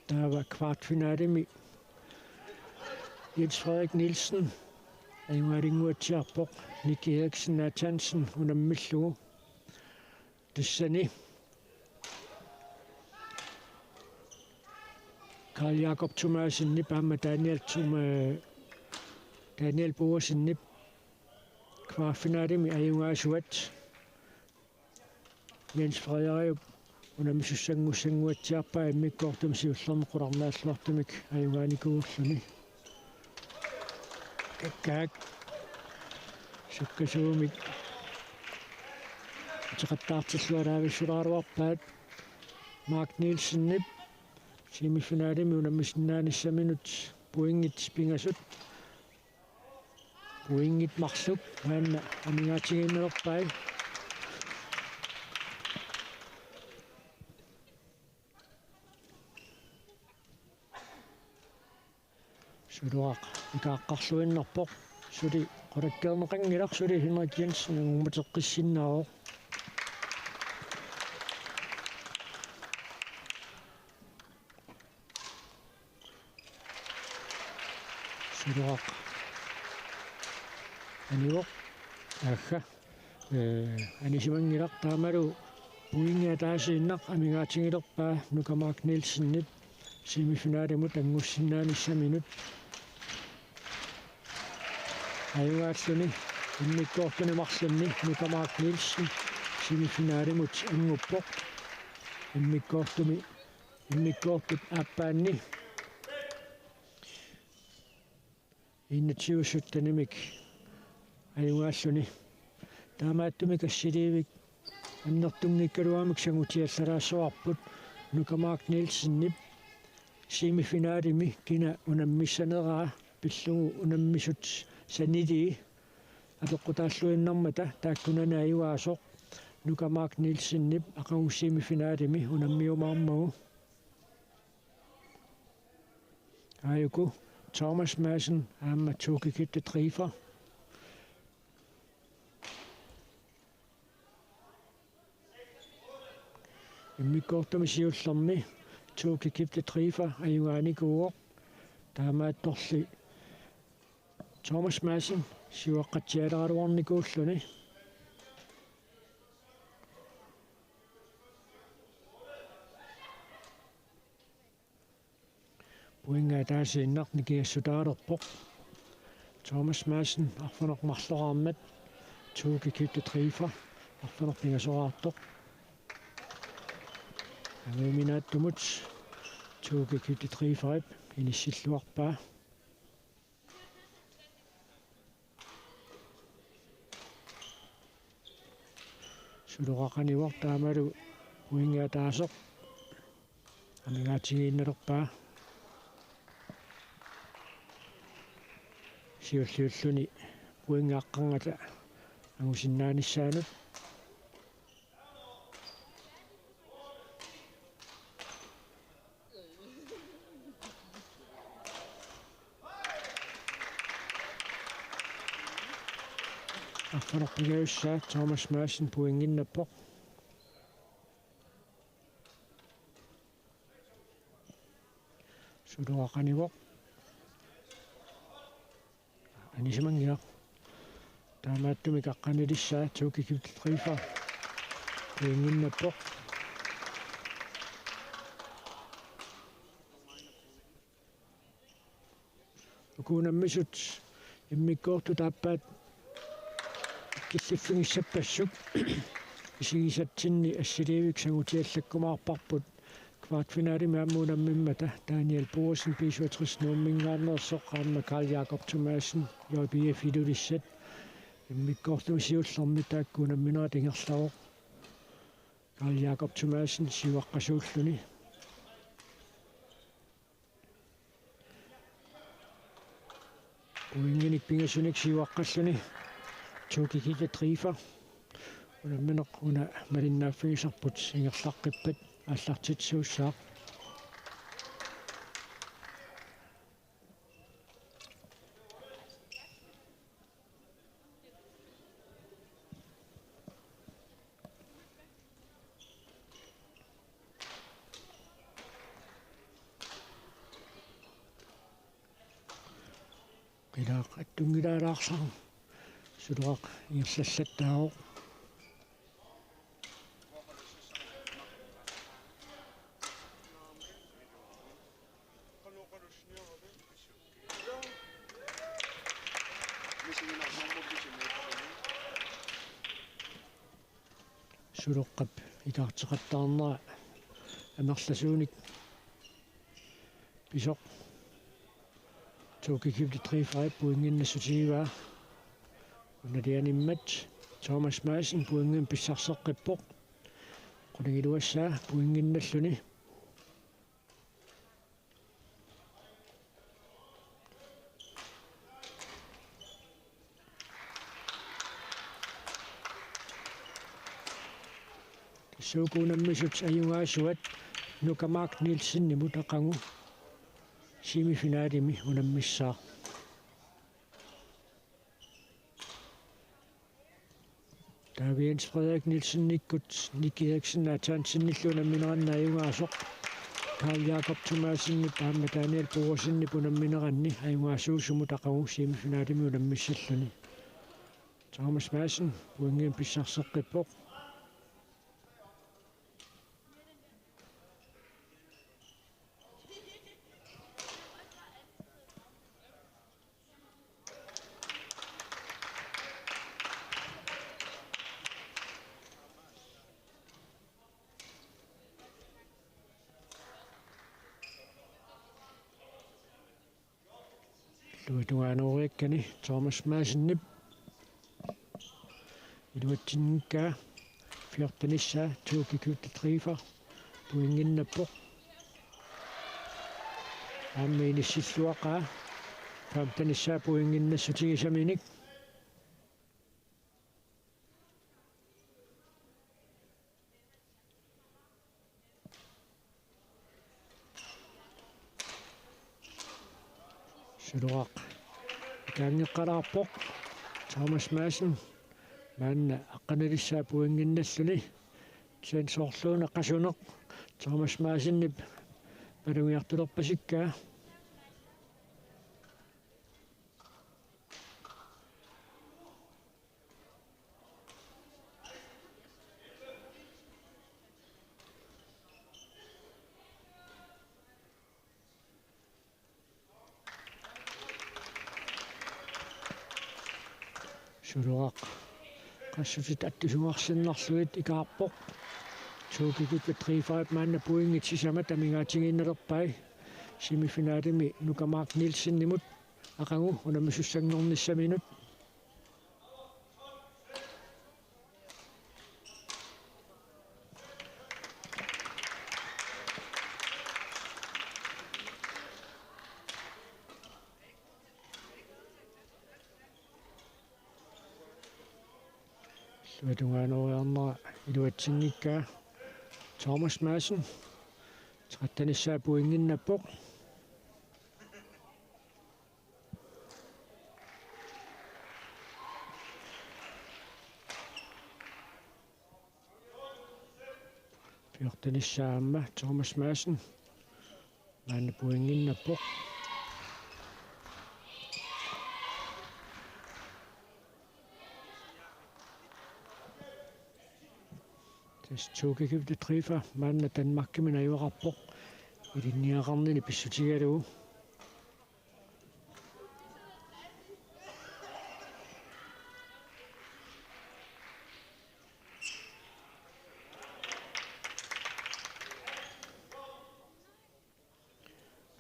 Taava kvartfinalemi Jens Frederik Nielsen ajugaalinnguatsiarpoq, Nick Eriksen Nathansen unammillugu. Tassani Karl Jakob Thomassenip aamma Daniel Thoma-, Daniel Boasenip kvartfinalemi ajugaasuat Jens Frederiup unammisussanngussanguatsiarpaa, immikkoortumi siullermi qularnaalluartumik ajugaanikuulluni. Kakkaak sukkasuumik uteqattaartilluaraavissulaaruarpaat. Mark Nielsenip semifinalemi unammisinnaanissaminnut pointit pingasut. Pointit marluk maanna amigaatigiinnalerpai. Suluaq ikaaqqarluinnarpoq. Suli qulakkeerneqanngilaq, suli Henrik Jensen angummateqqissinnaavoq. Suluaq anivoq. Aha. Ee, anisimanngilaq, taamalu pointit ataasiinnaq amigaatigilerpaa Nuka Mark Nielsenip semifinalimut angusinnaanissaminut. Ajugaalluni immikkoortuni marlunni Nuka Mark Nielsen semifinalimut anguppoq. Immikkoortumi, immikkoortup aappaanni enogtyve syttenimik ajugaalluni. Taamaattumik assiliivik annertunngikkaluamik sangutiallalaassavarput. Nuka Mark Nielsenip semifinalimi kina unammissaneraa pillugu unammisut sanilii apeqqutaalluinnarmata taakkunani ajugaasoq Nuka Mark Nielsenip aqagu semifinalimi unammiumaarmagu. Aajuku Thomas Madsen aamma Toke Gifte Driver. Immikkoortumi siullermi Toke Gifte Driver ajugaanikuuvoq. Taamaattorli Thomas Madsen siuaqqatsialeraluarnikuulluni. Pointit ataasiinnaq nikiassutaalerpoq. Thomas Madsen arfineq-marloraarmat Toke Gifte Driver arfineq-pingasoraartoq. Anguniminaatsumut Toke Gifte Driverip inissilluarpaa. Suluaq anivoq, taamalu pointit ataaseq amigaatigiinnalerpaa. Siulliulluni pointit aqqarngata angusinnaanissaanut. Arfineq-pingajussaa Thomas Madsen pointinnappoq. Suluaq anivoq. Anisimanngilaq. Taamaattumik aqqanilissaa Toke Gifte Driver pointinnappoq. Uku unammisut immikkoortut aappaat killiffigissappassuit isigisatsinni assiliivik sangutiallakkumaarparput. Kvartfinalimi aamma unammimmata Daniel Boesen B syvogtres Nuumminngaanneersoq aamma Karl Jakob Thomassen J B F Ilulissat. Immikkoortumi siullermi taakku unamminerat ingerlavoq. Karl Jakob Thomassen siuaqqasuulluni. Pointinik pingasunik siuaqqalluni Toki Kifte Driver. Unammineq una malinnaaffigisarput ingerlaqqippat aallartitsisuussaaq. Qilaq attunngilaalaarsaaq. Suloraq ingerlallattaavoq. Suloqqap ikaarteqattaarnera amerlasuunik pisoq. Toki Kifte Driver pointinnassutigivaa. Unalianimmat Thomas Madsen pointinik pissarseqqippoq. Qulingiluassaa pointinnalluni. Tassa uku unammisut ajugaasuat Nuka Mark Nielsenimut aqagu semifinalimi unammissaaq. Taava Jens Frederik Nielsenikkut Nick Eriksen Nathansenillu unammineranni ajugaasoq. Karl Jakob Thomassenip aamma Daniel Boasenip unammineranni ajugaasuusumut aqagu semifinalimi unammissalluni. Thomas Madsen pointinik pissarseqqippoq. Illuatungaanooriakkani Thomas Madsenip iluatsinngikkaa. Fjortenissaa Toki Kifte Driver pointinnappoq. Aamma inissilluaqaa. Femtenissaa pointinnassutigissaminik. Suloraq ikaanngeqqalaarpoq. Thomas Madsen maanna aqqanelissaa pointinnalluni. Kisianni soorluuna qasuneq Thomas Madsenip malugiartulerpasikkaa. Suloraq qassutit attusungarsinnarlugit ikaarpoq. Toki Kifte Driverip maanna pointit sisamat amigaatigiinnalerpai. Semifinalimi Nuka Mark Nielsenimut aqagu unammisussanngornissaminut. Illuatungaanooriarnera iluatsinngikkaa Thomas Madsen. Trettenissaa pointinnappoq. Fjortenissaa aamma Thomas Madsen. Maanna pointinnappoq. Tassa Toki Kifte Driver maanna Danmarkimi najugaqarpoq ilinniagaqarnini pissutigalugu.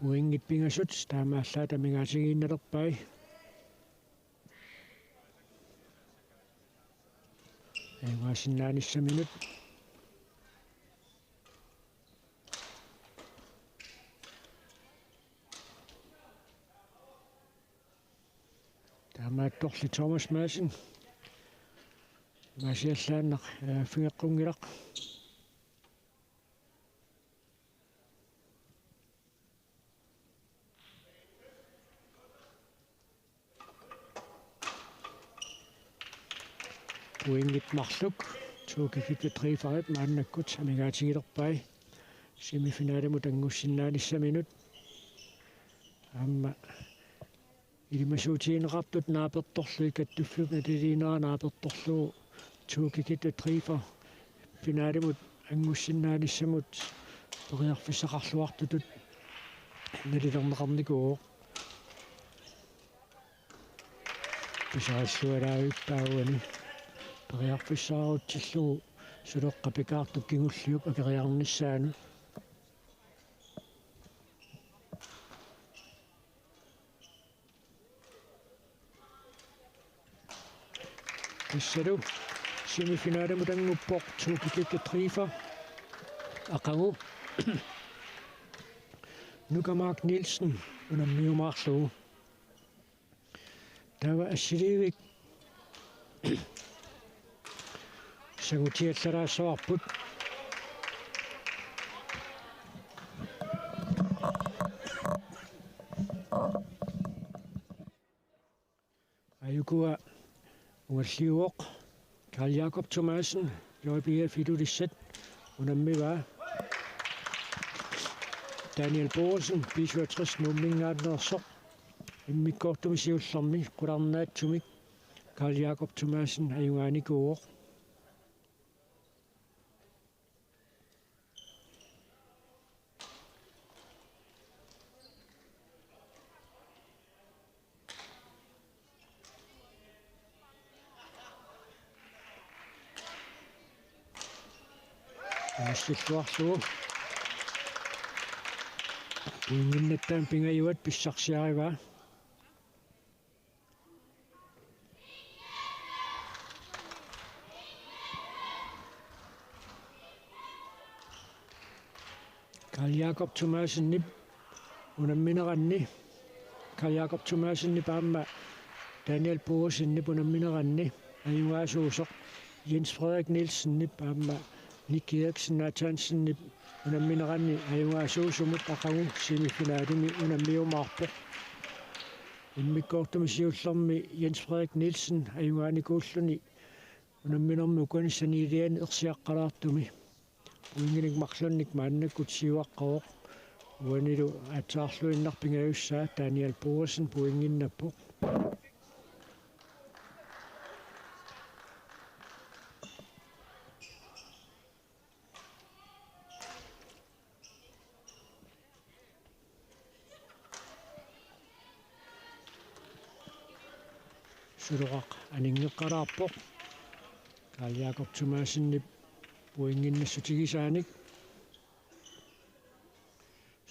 Pointit pingasut taamaallaat amigaatigiinnalerpai. Ajugaasinnaanissaminut. Taamaattorli Thomas Madsen. Maasiallaannaq, øh, fingeqqunngilaq. Pointit marluk, to kikit retrieverit maannakkut amigaatigilerpai semifinalimut anngussinnaanissaminut. Aamma ilimasuutigineqartut naapertorlugit, kattuffiup naliliinera naapertorlugu to kikit retriever finalimut anngussinnaanissamut periarfissaqarluartutut nalilerneqarnikuuvoq. Pisarialluaraavippaa uani periarfissaarutsillugu suleqqap ikaartup kingulliup akeriarnissaanut. Tassalu semifinalimut annguppoq to kikit retriever aqagu Nuka Mark Nielsen unammiumaarlugu. Taava assiliivik sangutiallalaassavaarput. Ajukua ungalliuvoq. Karl Jakob Thomassen, J B F Ilulissat, unammivaa. Daniel Boesen, B syvogtres Nuummingaanneersoq, immikkoortumi siullermi qularnaatsumik Karl Jakob Thomassen ajugaanikuuvoq. Unassilluarlugu. Pointinnattaaq pingajuat pissarsiarivaa. Karl Jakob Thomassenip unammineranni, Karl Jakob Thomassenip aamma Daniel Boesenip unammineranni ajugaasuusoq, Jens Frederik Nielsenip aamma Nick Eriksen Nathansenip unammineranni ajugaasuusumut aqagu semifinalimi unammiumaarpoq. Immikkoortumi siullermi Jens Frederik Nielsen ajugaanikuulluni unamminermi ukunissaniiliani ersiaqqalaartumi. Pointinik marlunnik maannakkut siuaqqavoq. Uanilu aatsaarluinnaq pingajussaa Daniel Boesen pointinnappoq. Suloqaq aninngeqqalaarpoq. Karl Jakob Thomassenip pointinnassutigisaanik.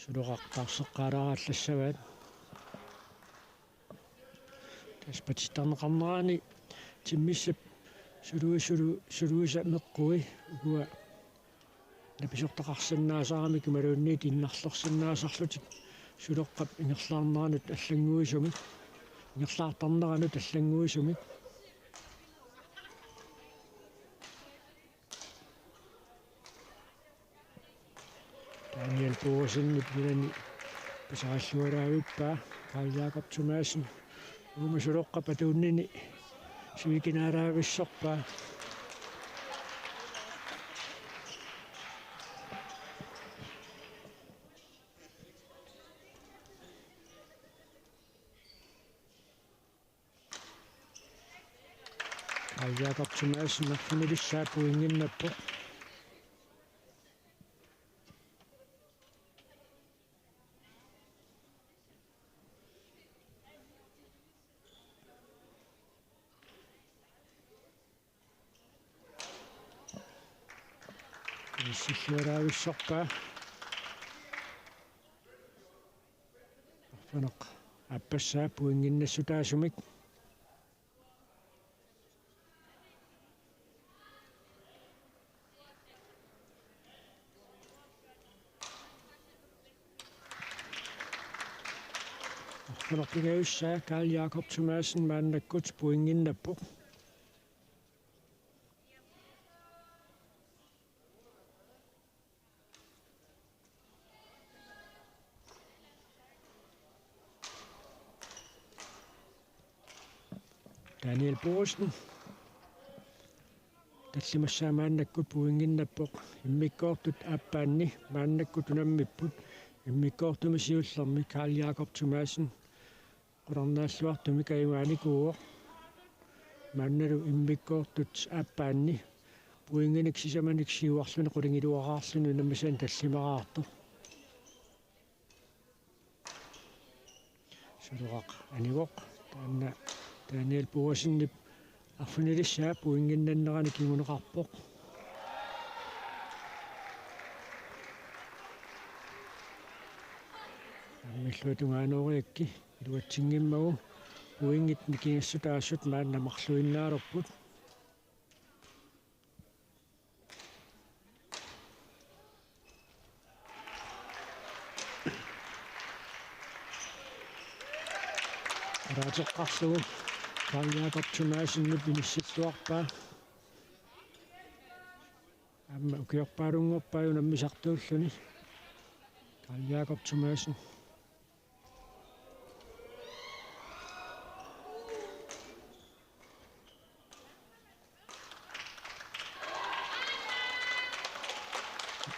Suloqaq taarseqqaalaaralaassavaat. Tassa patittarneqarnerani timmissap suluisulu-, suluisa meqqui ukua napisortaqarsinnaasaramik imaluunniit innarlersinnaasarlutik suloqqap ingerlaarneranut allannguisumik, ingerlaartarneranut allannguisumik. Daniel Boesen ilani pisarialluaraavippaa, Karl Jakob Thomassen uuma suloqqap atuunnini sivikinaaraavissorpaa. Karl Jakob Thomassen arfinilissaa pointinnappoq. Inissilluaraavissorpaa. Arfineq-aappassaa pointinnassutaasumik. Arfineq-pingajussaa Karl Jakob Thomassen maannakkut pointinnappoq. Daniel Boesen. Tallimassaa maannakkut pointinnappoq. Immikkoortut aappaanni maannakkut unammipput. Immikkoortumi siullermi Karl Jakob Thomassen qularnaalluartumik ajugaanikuuvoq. Maannalu immikkoortut aappaanni pointinik sisamanik siuarluni qulingiluaqaarluni unammisaani tallimaraartoq. Suloqaq anivoq. Taanna Daniel Boasenip arfinilissaa pointinnannerani kinguneqarpoq. Aamma illuatungaanooriakkit iluatsinngimmagu pointit nikingassutaasut maanna marluinnaalerput. Araateqqarlugu Karl Jakob Thomassenip inissilluarpaa. Aamma ukiorpaalunngorpai unammisartuulluni. Karl Jakob Thomassen.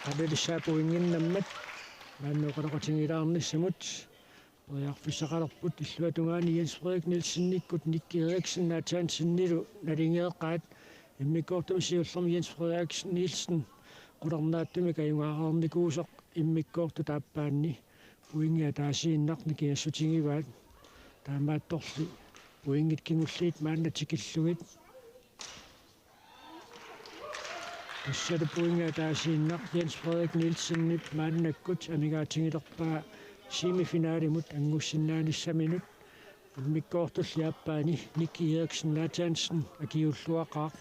Arfinilissaa pointinnammat maanna oqaloqatigilaarnissamut periarfissaqalerput. Illuatungaani Jens Frederik Nielsenikkut Nick Eriksen Nathanielsenillu naligeeqqaat, immikkoortumi siullermi Jens Frederik Nielsen qularnaatsumik ajugaareernikuusoq immikkoortut aappaanni pointit ataasiinnaq nikingassutigivaat. Taamaattorli pointit kingulliit maanna tikillugit. Tassalu pointit ataasiinnaq Jens Frederik Nielsenip maannakkut amigaatigilerpaa semifinalimut anngussinnaanissaminut. Immikkoortulli aappaanni Nick Eriksen Nathanielsen akiuulluaqaaq.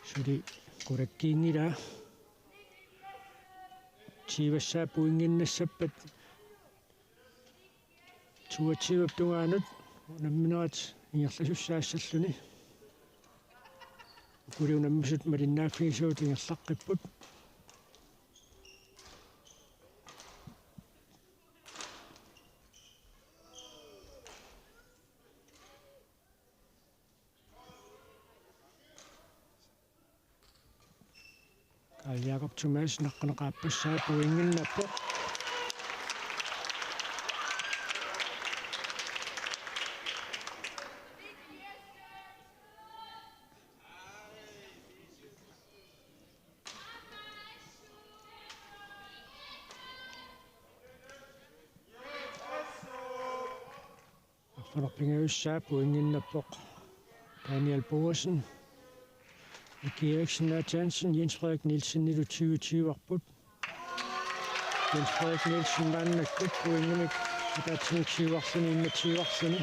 Suli qulakkiinngilaa. Tyvessaa pointinnassappat toogtyvep tungaanut unamminerat ingerlasussaassalluni. Ukuli unammisut malinnaaffigisavut ingerlaqqipput. Karl Jakob Thomassen arfineq-aappassaa pointinnappoq. Arfineq-pingajussaa pointinnappoq. Daniel Boesen, Nick Eriksen Nathanielsen, Jens Frederik Nielsenilu tyve tyve-rput. Jens Frederik Nielsen maannakkut pointimik ataatsimik siuarluni enogtyve-rluni.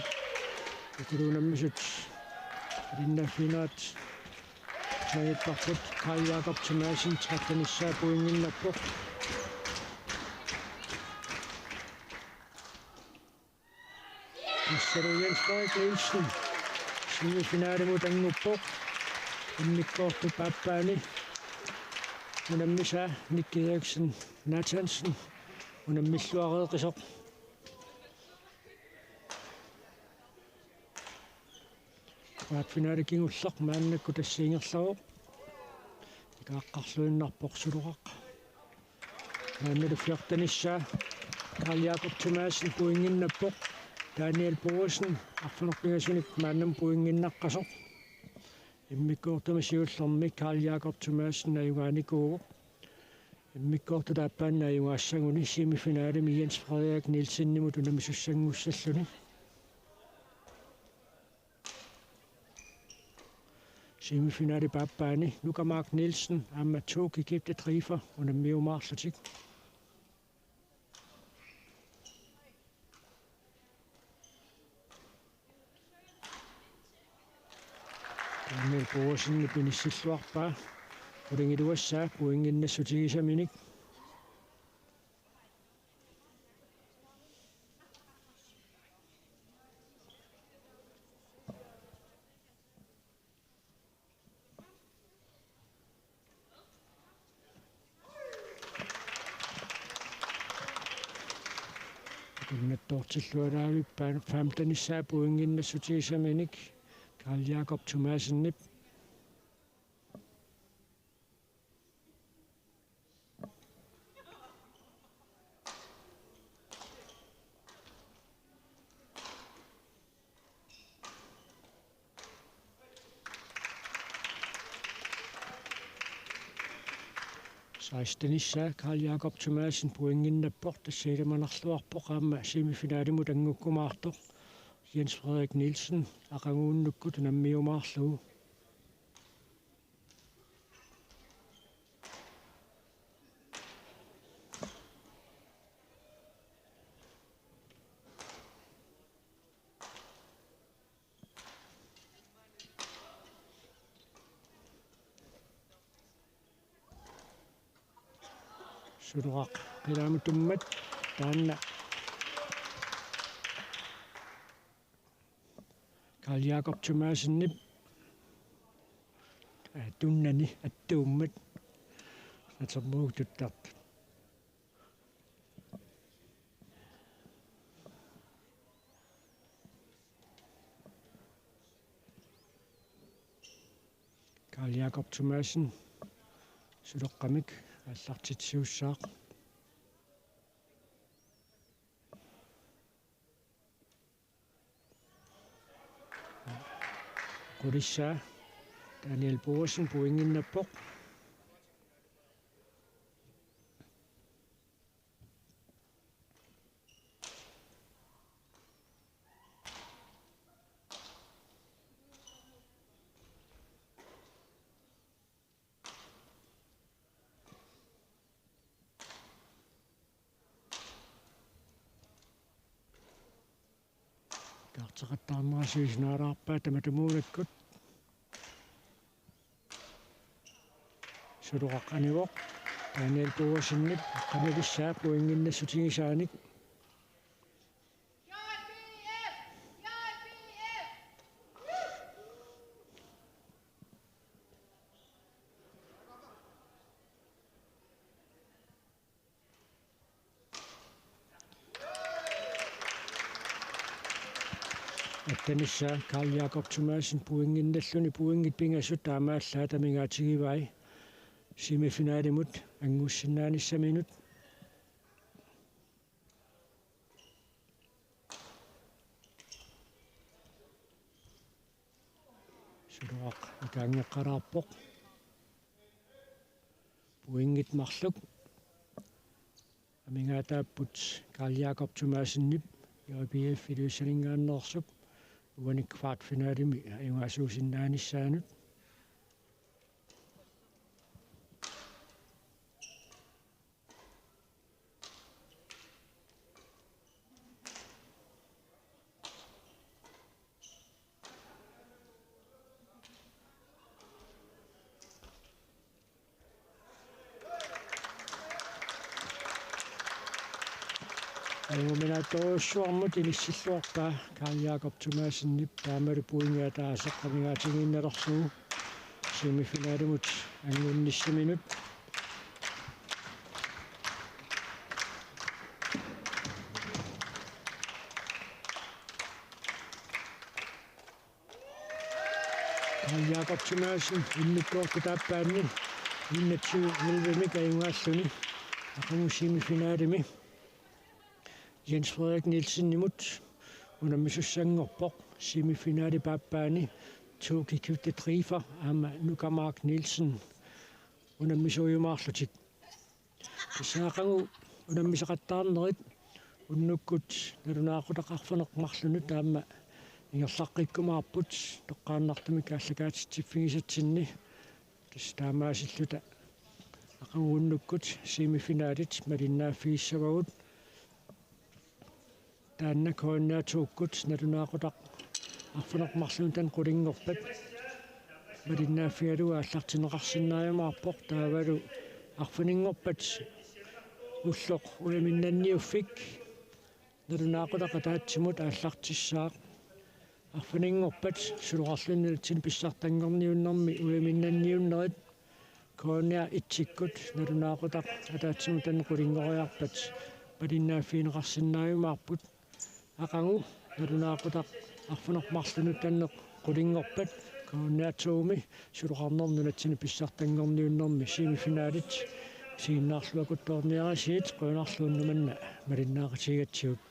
Ukulu unammisut malinnaaffiginerat taagittarput. Karl Jakob Thomassen trettenissaa pointinnappoq. Tassalu Jens Frederik Nielsen semifinalimut annguppoq. Immikkoortup aappaani unammisaa Nick Eriksen Nathanielsen unammilluareeqisoq. Kvartfinali kingulleq maannakkut tassa ingerlavoq. Ikaaqqarluinnarpoq Suloqaq. Maannalu fjortenissaa Karl Jakob Thomassen pointinnappoq. Daniel Boesen arfineq-pingasunik maannamut pointinnaqqasoq. Immikkoortumi siullermi Karl Jakob Thomassen ajugaanikuuvoq. Immikkoortut aappaannut ajugaassaguni semifinalimi Jens Frederik Nielsenimut unammisussanngorluni. Semifinalip aappaani Nuka Mark Nielsen aamma Toki Kipte Driver unammiumaarlutik. Daniel Boasensen inissilluarpaa qulingiluassaa pointit nassutigissaminik. Tunnattoortilluaraavippaat femtenissaa pointit nassutigissaminik Karl Jakob Thomassenip. Sekstenissaa Karl Jakob Thomassen pointinnappoq, tassa ilumut marluarpoq aamma semifinalimut angukkumaartoq. Jens Frederik Nielsen aqaguunnukkut unammiumaarlugu. Suloqaq qilaamutummat taanna Karl Jakob Thomassenip, aa, tunnani attuummat natermuuttuttartut. Karl Jakob Thomassen suloqqamik aallartitsisussaaq. Qulissaa Daniel Boasensen pointinnappoq. Kaarteqattaarnera sivisunaalaarpaa tamatumuunakkut. Suloqaq anivoq. Daniel Boasensenip aqqanilissaa pointit nassutigisaanik. Attenissaa Karl Jakob Thomassen pointinnalluni pointit pingasut taamaallaat amigaatigivai semifinalimut angussinnaanissaminut. Suloqaq ikaanngeqqalaarpoq. Pointit marluk amigaataapput Karl Jakob Thomassenip J B F Ilulissaninngaanneersup uani kvartfinalimi ajugaasuusinnaanissaanut. Anguminaattorujussuarmut inissilluarpaa Karl Jakob Thomassenip taamalu pointit ataaseq amigaatigiinnalerlugu semifinalimut angunnissaminut. Karl Jakob Thomassen immikkoortut aappaanni enogtyve elleve-mik ajugaalluni aqagu semifinalimi Jens Frederik Nielsenimut unammisussanngorpoq. Semifinalip aappaani Toki Kipte Driver aamma Nuka Mark Nielsen unammisuujumaarlutik. Tassa aqagu unammisaqattaarnerit unnukkut nalunaaqutaq arfineq-marlunut aamma ingerlaqqikkumaarput toqqaannartumik aallakaatitsiffigisatsinni. Tassa taamaasilluta aqagu unnukkut semifinalit malinnaaffigissavagut. Taanna K N R to-kkut nalunaaqutaq arfineq-marlunut qulinngorpat malinnaaffigalugu aallartinneqarsinnaajumaarpoq, taavalu arfininngorpat ulloq ujaminnanniuffik nalunaaqutaq ataatsimut aallartissaaq. Arfininngorpat suloqarluni nunatsinni pissartanngorniunnermi ujaminnanniunnerit K N R et-ikkut nalunaaqutaq ataatsimoortunik qulinngoriarpat malinnaaffigineqarsinnaajumaarput. Aqagu nalunaaqutaq arfineq-marlunut qulinngorpat K N R to-mi suloqarnermi nunatsinni pissartanngorniunnermi semifinalit isiginnaarluakuttoorniarisigut, qujanarlu unnuk manna malinnaaqatigigatsigut.